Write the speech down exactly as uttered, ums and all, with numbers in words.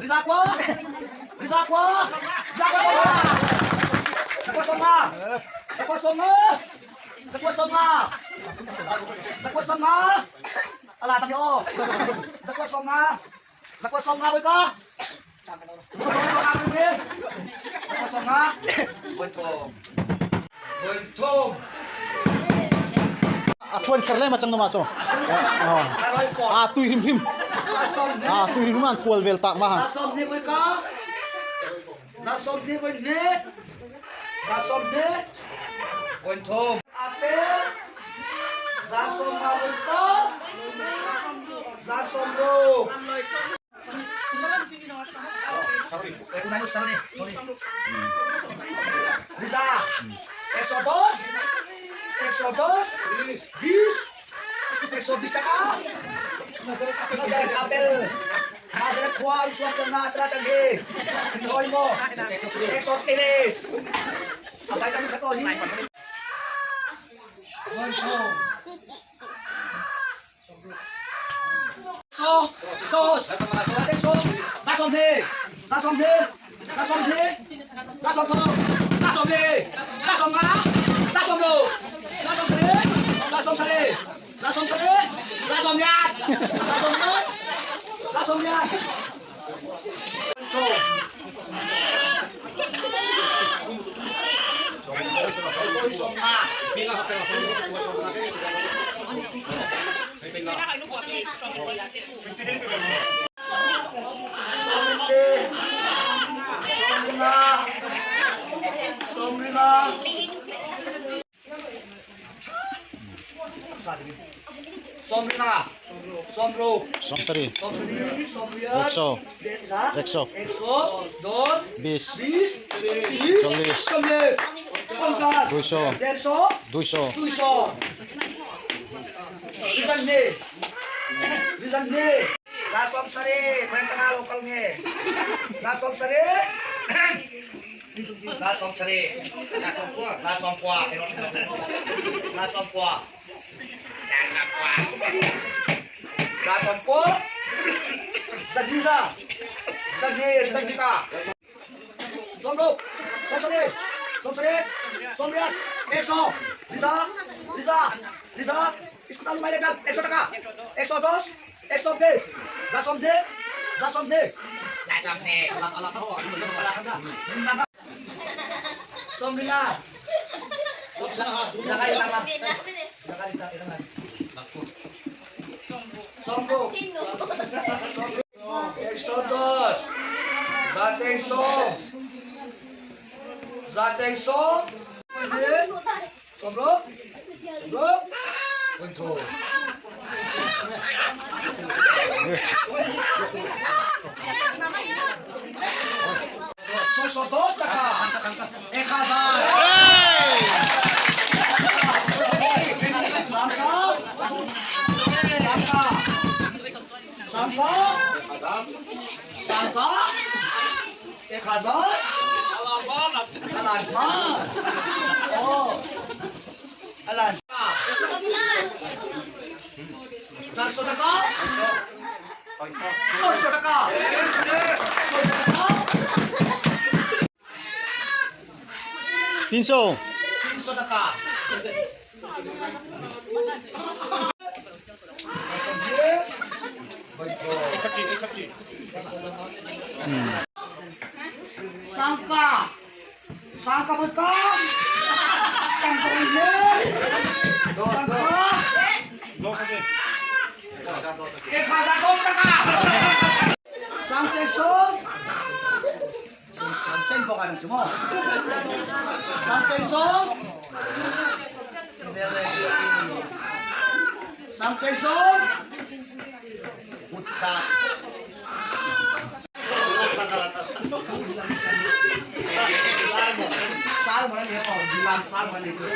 Zakua. Zakua. Zakua som nga. Zakua som nga. Zakua som nga. Zakua som nga. Zakua som nga. Ala tadi o. Zakua som nga. Zakua som nga boi ka. Zakua som nga boi ka. Zakua som nga. Boi thom. Boi thom. A kuan kar le ma chang na ma so. A tui hrim hrim. A tui hrim hrim an kual vel tak ma ha. Za som hni boi ka. Za som hni boi hni. Za som hni. Boi thom. Apel. Za som nga boi ka. Za som ruk. Sorry. Eh, ulang, sorry, sorry. Bisa. Ekso dos. Ekso dos. Bis. Ekso bis taka. Masalah apel. Masalah kuah, isuap kena telah canggih. Koi mo. Ekso tris. Apa yang kami ketahui? Ekso dos. Za som hni. Za som hni. Za som hni. Za som thum. Za som hni. Za som nga. Za som ruk. Za som sari. Za som sari. Za som sari. Za som yat. Za som yat. Za som yat. Som nga. Som ruk. Som sari. Som sari, som yat. Ekso. Ekso. Ekso. Dos. Bis. Bis. Tis. Chollis. Chollis. Ponchas. Duiso. Derso. Duiso. Duiso. Rizan ne. Rizan ne. Za som sari, kau yang tengah lokal ne. Za som sari. Za som sari. Za som pua. Za som pua. Za som pua. Za som pua. Za som pua. Za hni za. Za hni, za hni ka. Som ruk. Som sari. Som sari. Som yat. Ekso. Hni za. Hni za. Hni za. Ekso talu mai le kan. Ekso taka. Ekso dos. Ekso bis. Za som hni. Za som hni. Za som hni. Som hni nga. Som hni nga. Som hni nga. Som hni nga. Ekso dos. Za ceng som. Za ceng som. Som ruk. Som ruk. Boi thom. Som som dos taka. Ek hazar. Sangka. Sangka. Sangka. Sangka. Ek hazar. Alan. Alan. Char so taka. Char so taka. Char so taka. Tin so. Tin so taka. Sangka. Sangka boi ka. Sangka boi ka. Sangka. Ek hazar dos taka. Sangka so. Sangsen po ka nang cuma. Sangsen song. Sangsen song. Utkat. Sal mana ni, oh, bilang sal mana itu.